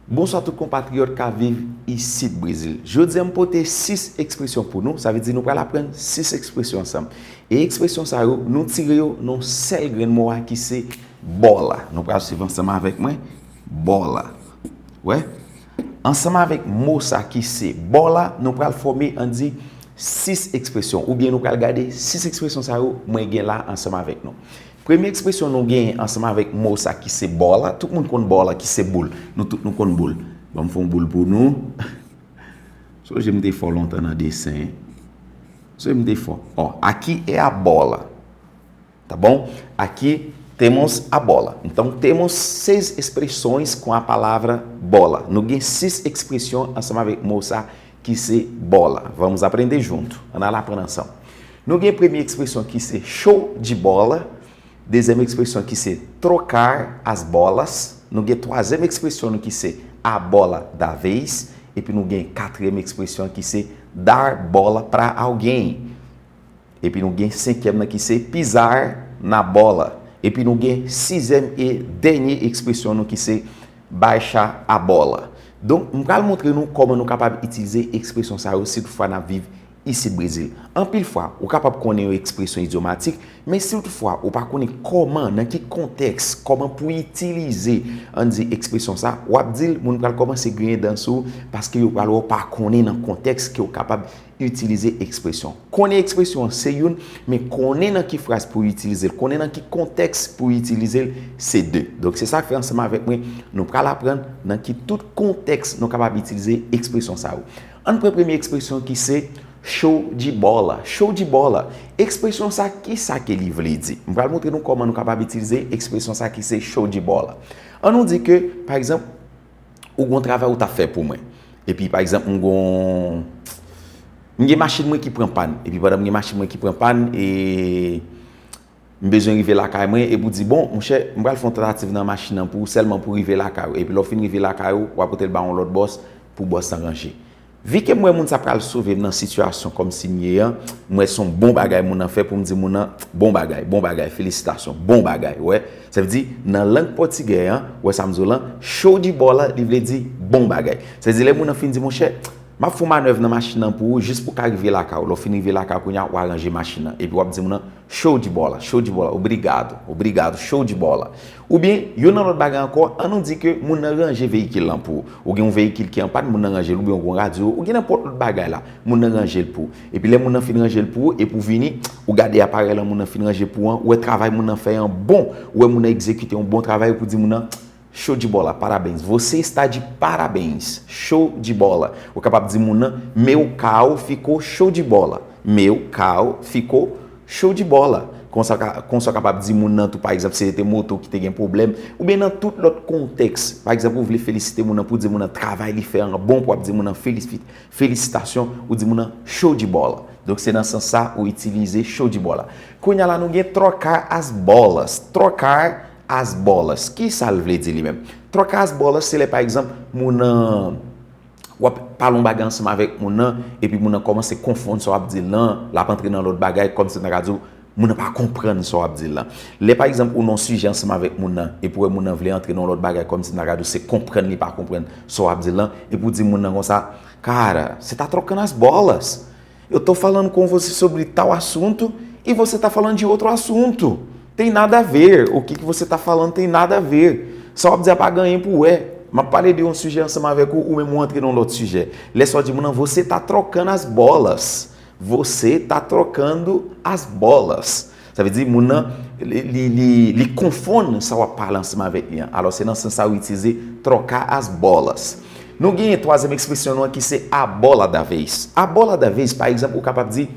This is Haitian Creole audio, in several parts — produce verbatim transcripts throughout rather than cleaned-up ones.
Bonswa tout konpatriyòt k ap viv isit Brezil. Jodi a m pote sis ekspresyon pou nou, sa vle di nou pral aprann sis ekspresyon ansanm. E ekspresyon sa yo, nou tire yo nan yon sèl grenn mo a ki se bola. Nou pral swiv ansanm avèk mwen, bola. Wè? Ansanm avèk mo sa ki se bola, nou pral fòme, ann di, sis ekspresyon, oubyen nou pral gade sis ekspresyon sa yo mwen gen la ansanm avèk nou. Premye ekspresyon nou genyen ansanm avèk mo sa ki se bola. Tout moun konn bola ki se boul. Nou tout nou konn boul. Ban m fè yon boul pou nou. Sonje m te fò lontan nan desen. Sonje m te fò. Ó, aqui é a bola. Tá bom? Aqui temos a bola. Então, temos seis expressões com a palavra bola. Nou gen sis ekspresyon ansanm avèk mo sa ki se bola. Vamos aprender junto. Ann al aprann ansanm. Nou gen premye ekspresyon ki se show de bola. Dezyèm ekspresyon ki se trocar as bolas. Nou gen twazyèm ekspresyon nou ki se a bola da vez. Epi nou gen katriyèm ekspresyon ki se dar bola pra alguém. Epi nou gen senkyèm nan ki se pisar na bola. Epi nou gen sizyèm e dènye ekspresyon nou ki se baixar a bola. Donk, m pral montre nou kòman nou kapab itilize ekspresyon sa yo si toutfwa n ap viv isit Brezil. Anpil fwa, ou kapab konnen yon ekspresyon idyomatik, men si toutfwa ou pa konnen kòman, nan ki kontèks, kòman pou itilize, ann di, ekspresyon sa, w ap di l, moun pral kòmanse griyen dan sou ou, paske yo pral wè w pa konnen nan kontèks ke w kapab itilize ekspresyon. Konnen ekspresyon an se youn, men konnen nan ki fraz pou w itilize l, konnen nan ki kontèks pou w itilize l, se de. Donk, se sa k fè ansanm avèk mwen, nou pral aprann nan ki tout kontèks nou kapab itilize ekspresyon sa yo. Ann pran premye ekspresyon ki se show de bola. Show de bola. Ekspresyon sa, ki sa ke li vle di? M pral montre nou kòman nou kapab itilize ekspresyon sa ki se show de bola. Ann nou di ke, pa egzanp, ou gon travay ou t ap fè pou mwen. Epi, pa egzanp, m gon, m gen machin mwen ki pran pàn. Epi pandan m gen machin mwen ki pran pàn, e m bezwen rive lakay mwen, epi w di, bon, monchè, m pral fè yon tantativ nan machin nan pou ou, sèlman pou w rive lakay ou. Epi lè w fin rive lakay ou, w ap pote l ba yon lòt bòs, pou bòs lan ranje. Vi ke m wè moun sa pral sove m nan sitiyasyon kòmsi m ye an, m wè se yon bon bagay moun nan fè pou m di moun nan, bon bagay, bon bagay, felisitasyon, bon bagay, wè. Sa vle di, nan lang pòtigè an, wè sa m di w lan, show de bola, li vle di bon bagay. Sa vle di, lè moun nan fin di, monchè, m ap fè yon manèv nan machin nan pou ou, jis pou w ka rive lakay ou. Lè w fin rive lakay ou, kounye a, w aranje machin nan. Epi w ap di moun nan, show de bola, show de bola, obrigado, obrigado, show de bola. Oubyen, yon nan lòt bagay ankò, ann nou di ke moun nan ranje veyikil lan pou ou. Ou gen yon veyikil ki an pàn, moun nan ranje l, oubyen ou gen yon radyo, ou gen nenpòt lòt bagay la, moun nan ranje l pou ou. Epi lè moun nan fin ranje l pou ou, epi w vini, ou gade aparèy lan moun nan fin ranje pou ou an, ou wè travay moun nan fè an bon, ou wè moun nan egzekite yon bon travay, epi w di moun nan, show de bola, parabéns. Você está de parabéns. Show de bola. Ou kapab di moun nan, meu carro ficou show de bola. Meu carro ficou show de bola. Konsa, ka- konsa w kapab di moun nan tou, pa egzanp, si se te moto ki te gen pwoblèm, oubyen nan tout lòt kontèks. Pa egzanp, ou vle felisite moun nan pou di moun nan travay li fè an bon, pou w ap di moun nan felis- felisitasyon, ou di moun nan show de bola. Donk, se nan sans sa ou itilize show de bola. Kounye a la, nou gen trocar as bolas. Trocar as bolas. Ki sa l vle di li menm? Trocar as bolas, se lè, pa egzanp, moun nan, w ap pale yon bagay ansanm avèk moun nan, epi moun nan kòmanse konfonn sa w ap di l lan, l ap antre nan lòt bagay, kòmsi m ta ka di w, moun nan pa konprann sa w ap di l lan. Lè, pa egzanp, ou nan yon sijè ansanm avèk moun nan, epi w wè moun nan vle antre nan yon lòt bagay, kòmsi m ta ka di w se konprann li pa konprann sa w ap di l lan, epi w di moun nan konsa, cara, você tá trocando as bolas. Eu tô falando com você sobre tal assunto e você tá falando de outro assunto. Tem nada a ver. O que que você tá falando tem nada a ver. Sa w ap di a pa gen anyen pou wè. M ap pale de yon sijè ansanm avèk ou, ou menm ou antre nan yon lòt sijè. Lè sa w di moun nan, você tá trocando as bolas. Você tá trocando as bolas. Sa vle di moun nan, li, li, li, li konfonn sa w ap pale ansanm avèk li an. Alò, se nan sans sa ou itilize trocar as bolas. Nou genyen twazyèm ekspresyon nou an ki se a bola da vez. A bola da vez, pa egzanp, ou kapab di,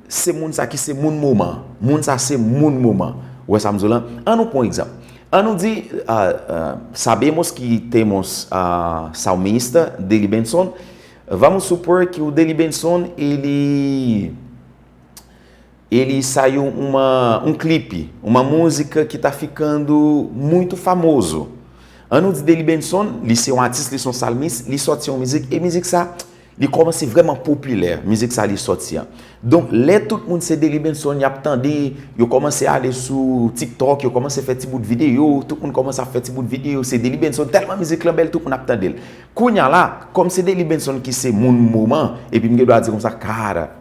se moun sa ki se moun moman. Moun sa se moun moman. Ou wè sa m di w lan? Ann nou pran yon egzanp. Ann nou di, ah, ah, sabemos que temos, ah, salmista, Delibenson. Vamos supor que o Delibenson, ele, ele saiu uma, um clipe, uma música que tá ficando muito famoso. Ann nou di Delibenson, li se yon atis, li se yon salmis, li sòti yon mizik, e mizik sa, Li kòmanse vrèman popilè, mizik sa li sòti an. Donk, lè tout moun se Delly Benson y ap tande, yo kòmanse ale sou TikTok, yo kòmanse fè ti bout videyo, tout moun kòmanse ap fè ti bout videyo, se Delly Benson, tèlman mizik lan bèl, tout moun ap tande l. Kounye a la, kòm se Delly Benson ki se moun moman, epi m gen dwa di konsa, cara,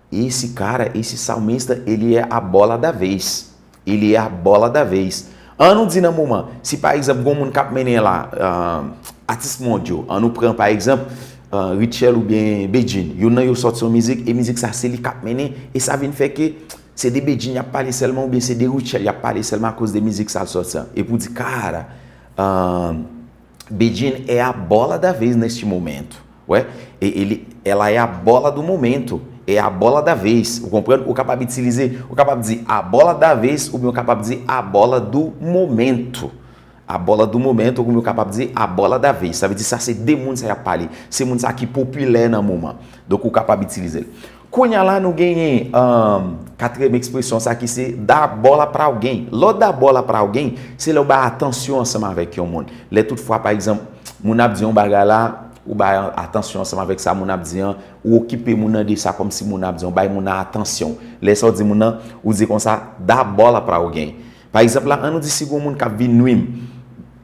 esse cara, esse salmista, ele é a bola da vez. Ele é a bola da vez. An nou di nan moman, si pa egzanp, gon moun k ap mennen la, uh, atis mondyo, an nou pran pa egzanp, uh, Rutshelle oubyen Bedjine, youn nan yo sòti yon mizik, e mizik sa se li k ap mennen, e sa vin fè ke se de Bedjine y ap pale sèlman, oubyen se de Rutshelle y ap pale sèlman akoz de mizik sa l sòti an. E pou di, cara, uh, Bedjine é a bola da vez neste momento. Ué, e, ele, ela é a bola do momento, é a bola da vez. Ou konprann? Ou kapab itilize, ou kapab di a bola da vez, oubyen ou kapab di a bola do momento. A bola do momento, oubyen ou kapab di a bola da vez. Sa vle di sa se de moun sa y ap pale. Se moun sa ki popilè nan moman. Donk ou kapab itilize l. Kounye a la nou genyen, um, katriyèm ekspresyon sa ki se dar bola pra alguém. Lè w dar bola pra alguém, se lè w bay atansyon ansanm avèk yon moun. Lè toutfwa, pa egzanp, moun ap di yon bagay la, ou bay atansyon ansanm avèk sa moun ap di an, ou okipe moun nan de sa kòmsi moun ap di an, ou bay moun nan atansyon. Lè sa w di moun nan, ou di konsa, dar bola pra alguém. Pa egzanp la, an nou di si gon moun k ap vin nwi m,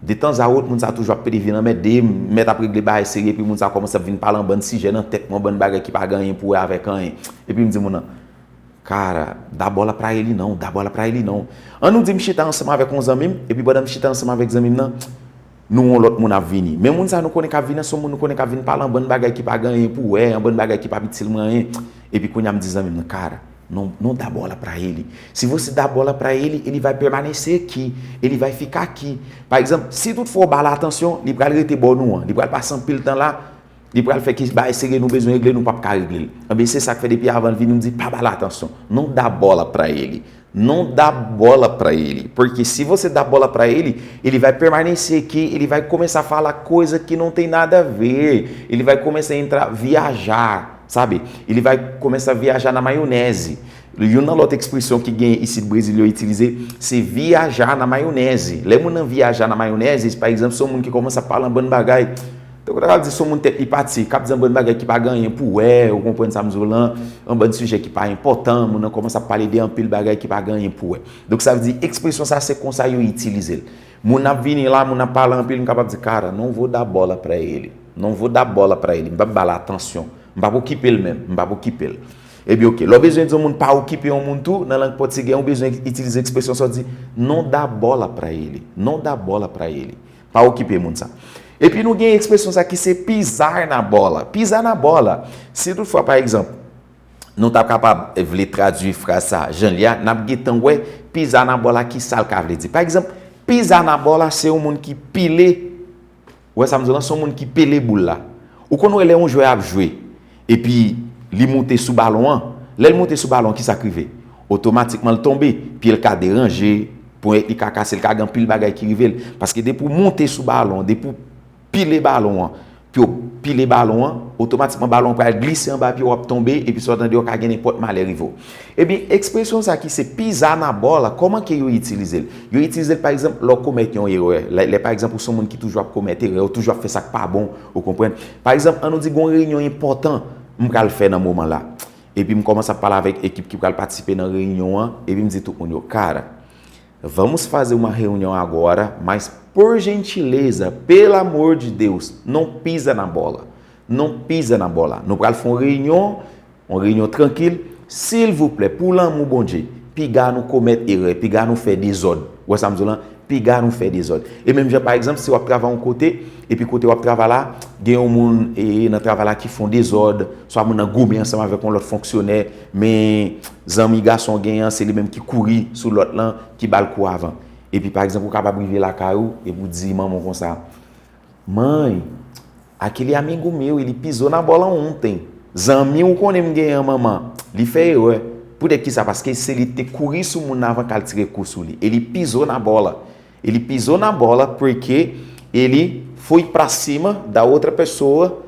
de tan a wot, moun sa toujou ap pede vin anmède m, mèt ap regle bagay serye, epi moun sa kòmanse ap vin pale an bann sijè nan tèt mwen, bann bagay ki pa gen anyen pou wè avèk anyen. Epi m di moun nan, cara, dá bola pra ele não, dá bola pra ele não. An nou di m chita ansanm avèk yon zanmi m, epi pandan m chita ansanm avèk zanmi m nan, nou wè yon lòt moun ap vini. Men moun sa nou konnen k ap vini an, se yon moun nou konnen k ap vin pale an bann bagay ki pa gen anyen pou wè, an bann bagay ki p ap itil mwen anyen. Epi kounye a m di zanmi m nan, cara, não, não dá bola pra ele. Se você dá bola pra ele, ele vai permanecer aqui, ele vai ficar aqui. Pa egzanp, si toutfwa w ba l atansyon, li pral rete bò nou an, li pral pase anpil tan la, li pral fè ki bagay serye nou bezwen regle, nou p ap ka regle l. Anben, se sa k fè depi avan l vini, m di pa ba l atansyon. Não dá bola pra ele. Não dá bola pra ele. Porque se você dá bola pra ele, ele vai permanecer aqui, ele vai começar a falar coisa que não tem nada a ver. Ele vai começar a entrar, viajar, sabe? Ele vai começar a viajar na maionese. Youn nan lòt ekspresyon ki gen isit Brezil yo itilize, se viajar na maionese. Lè moun nan viajar na maionese, pa egzanp, se yon moun ki kòmanse ap pale an bann bagay, tankou ta ka di se yon moun tèt li pati, k ap di an bann bagay ki pa gen anyen pou wè, ou konprann sa m di w lan, an bann sijè ki pa enpòtan, moun nan kòmanse ap pale de anpil bagay ki pa gen anyen pou wè. Donk sa vle di ekspresyon sa se konsa yo itilize l. Moun ap vini la, moun ap pale anpil, m kapab di, cara, não vou dar bola pra ele. Não vou dar bola pra ele. M p ap ba l atansyon. M p ap okipe l menm. M p ap okipe l. Ebyen, oke. Lè w bezwen di yon moun pa okipe yon moun tou, nan lang pòtigè, ou bezwen itilize ekspresyon sa w di, não dá bola pra ele. Não dá bola pra ele. Pa okipe moun sa. Epi nou gen ekspresyon sa ki se pisar na bola. Pisar na bola. Si toutfwa, pa egzanp, nou ta kapab vle tradui fraz sa jan l ye a, n ap gentan wè pisar na bola ki sa l ka vle di. Pa egzanp, pisar na bola se yon moun ki pile, ou wè sa m di w lan, se yon moun ki pile boul la. Ou konn wè lè yon jwè ap jwe, epi li moute sou balon an, lè l moute sou balon an, ki sa k rive? Otomatikman l tonbe, pye l ka deranje, ponyèt li ka kase, l ka gen anpil bagay ki rive l. Paske depi w moute sou balon an, depi w pile balon an, pou yo pile balon an, otomatikman balon an pral glise anba pye w, w ap tonbe, epi sa w tande yo ka gen nenpòt malè rive w. Ebyen, ekspresyon sa ki se pisar na bola, kòman ke yo itilize l? Yo itilize l, pa egzanp, lè w komèt yon erè. Lè, lè, pa egzanp, ou se yon moun ki toujou ap komèt erè, ou toujou ap fè sa k pa bon, ou konprann? Pa egzanp, an nou di gon reyinyon enpòtan m pral fè nan moman la. Epi m kòmanse ap pale avèk ekip ki pral patisipe nan reyinyon an, epi m di tout moun yo, cara, vamos fazer uma reunião agora, mas por gentileza, pelo amor de Deus, não pisa na bola. Não pisa na bola. Nou pral fè yon reyinyon, yon reyinyon trankil. Silvouplè, pou lanmou Bondye, piga nou komèt erè, piga nou fè dezòd. Ou wè sa m di w lan? Piga nou fè dezòd. E menm jan, pa egzanp, si w ap travay yon kote, epi kote w ap travay la, gen yon moun e, nan travay la ki fè yon dezòd, swa moun nan goumen ansanm avèk yon lòt fonksyonè, men zanmi gason w genyen an, se li menm ki kouri sou lòt lan, ki ba l kou avan. Epi, pa egzanp, ou kapab rive lakay ou, epi w di manman w konsa, Mãe, aquele amigo meu, ele pisou na bola ontem. Zanmi ou konnen m genyen an, manman, li fè erè. Poutèt ki sa? Paske se li te kouri sou moun nan avan k al tire kou sou li. Ele pisou na bola. Ele pisou na bola porque ele foi pra cima da outra pessoa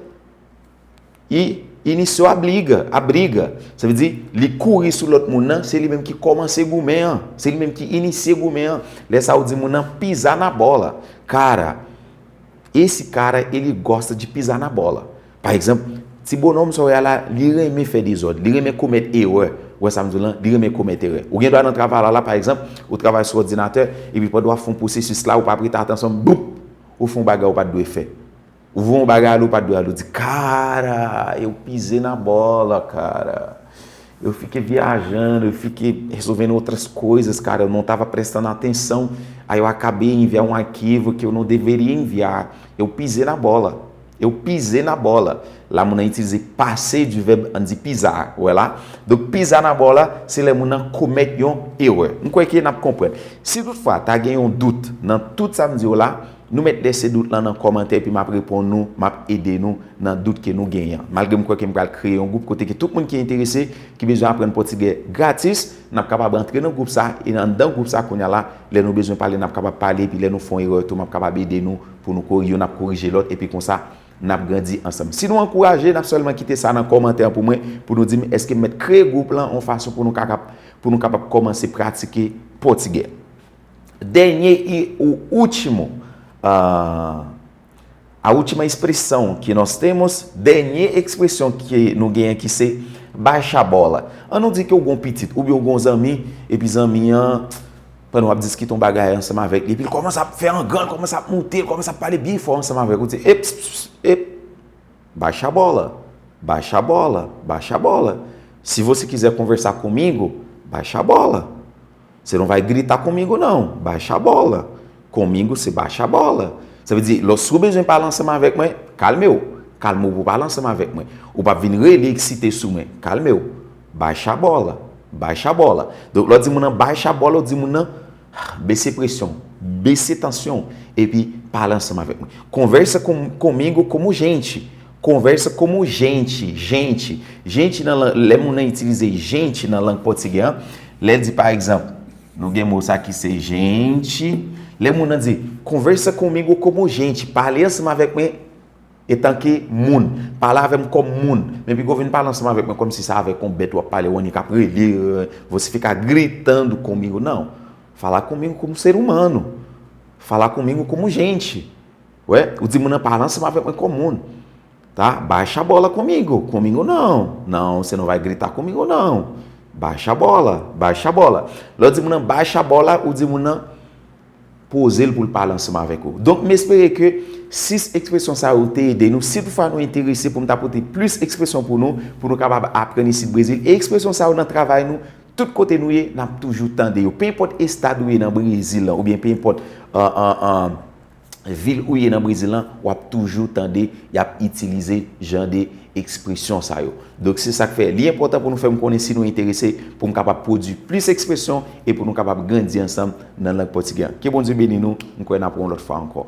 e iniciou a briga, a briga. Sa vle di, li kouri sou lòt moun nan, se li menm ki kòmanse goumen an. Se li menm ki inisye goumen an. Lè sa ou di moun nan pisar na bola. Cara, esse cara, ele gosta de pisar na bola. Pa egzanp, Ti bonòm sa w wè a la, li renmen fè dezòd, li renmen komèt erè. Ou wè sa m di w lan, li renmen komèt erè. Ou gen dwa nan travay la, la, pa egzanp, ou travay sou òdinatè, epi pandan w ap fè yon pwosesis la, ou p ap rete atansyon, boup! Ou fè yon bagay ou pa t dwe fè. Ou voye yon bagay ale ou pa t dwe ale, ou di, "Cara, eu pisei na bola, cara. Eu fiquei viajando, eu fiquei resolvendo outras coisas, cara, eu não estava prestando atenção. Aí eu acabei em enviar um arquivo que eu não deveria enviar. Eu pisei na bola." Eu pisei na bola. La, moun nan itilize pase di vèb ann di pisar. Ou wè la? Donk, pisar na bola, se lè moun nan komèt yon erè. M kwè ke n ap konprann. Si toutfwa, ta gen yon dout nan tout sa m di w la, nou mèt lèse dout lan nan kòmantè, epi m ap reponn nou, m ap ede nou nan dout ke nou genyen an. Malgre m kwè ke m pral kreye yon gwoup kote ke tout moun ki enterese, ki bezwen aprann pòtigè gratis, n ap kapab antre nan gwoup sa, e anndan gwoup sa kounye a la, lè nou bezwen pale, n ap kapab pale, epi lè nou fè yon erè tou, m ap kapab ede nou pou nou korije, youn ap korije lòt, epi konsa, n ap grandi ansanm. Si nou ankouraje, n ap sèlman kite sa nan kòmantè an pou mwen, pou nou di m èske m mèt kreye gwoup lan yon fason pou nou kapab, pou nou kapab kòmanse pratike pòtigè. Dènye e o último, ah, a última expressão que nós temos, dènye ekspresyon ke nou genyen ki se baixa a bola. An nou di ke w gen yon pitit, oubyen w gen yon zanmi, epi zanmi an, pandan w ap diskite yon bagay ansanm avèk li, epi l kòmanse ap fè angran, l kòmanse ap moute, l kòmanse ap pale byen fò ansanm avèk ou, di, "Ep, ps, ps, ep, baixa a bola, baixa a bola, baixa a bola. Se você quiser conversar comigo, baixa a bola. Você não vai gritar comigo, não, baixa a bola. Comigo se baixa a bola." Sa vle di, lòske w bezwen pale ansanm avèk mwen, kalme w. Kalme w pou w pale ansanm avèk mwen. Ou p ap vin rele, eksite sou mwen. Kalme w. Baixa a bola. Baixa a bola. Donk, lè w di moun nan baixa a bola, ou di moun nan, bese presyon, bese tansyon, epi pale ansanm avèk mwen. Conversa com, comigo como gente. Conversa como gente. Gente. Gente nan lang, lè moun nan itilize gente nan lang pòtigè an, lè l di, pa egzanp, nou gen mo sa ki se gente. Lè moun nan di, "Conversa comigo como gente." Pale ansanm avèk mwen etanke moun. Pale avè m kòm moun. Men piga w vin pale ansanm avèk mwen kòmsi se avèk yon bèt w ap pale, w annik ap rele, euh, você fica gritando comigo. Não. Fala comigo como ser humano. Fala comigo como gente. Wè, ou di moun nan pale ansanm avèk mwen kòm moun. Tá? Baixa a bola comigo. Comigo não. Não, você não vai gritar comigo, não. Baixa a bola. Baixa a bola. Lè w di moun nan baixa a bola, ou di moun nan poze l pou l pale ansanm avèk ou. Donk, m espere ke sis ekspresyon sa yo te ede nou. Si toutfwa nou enterese pou m ta pote plis ekspresyon pou nou, pou nou kapab aprann isit Brezil. E ekspresyon sa yo nan travay nou, tout kote nou ye, n ap toujou tande yo. Penenpòt estad ou ye nan Brezil lan, oubyen penenpòt, euh, euh, euh, vil ou ye nan Brezil lan, w ap toujou tande y ap itilize jan de ekspresyon sa yo. Donk, se sa k fè li enpòtan pou nou fè m konnen si nou enterese pou m kapab pwodui plis ekspresyon e pou nou kapab grandi ansanm nan lang pòtigè an. Ke Bondye beni nou, m kwè n ap wè yon lòt fwa ankò.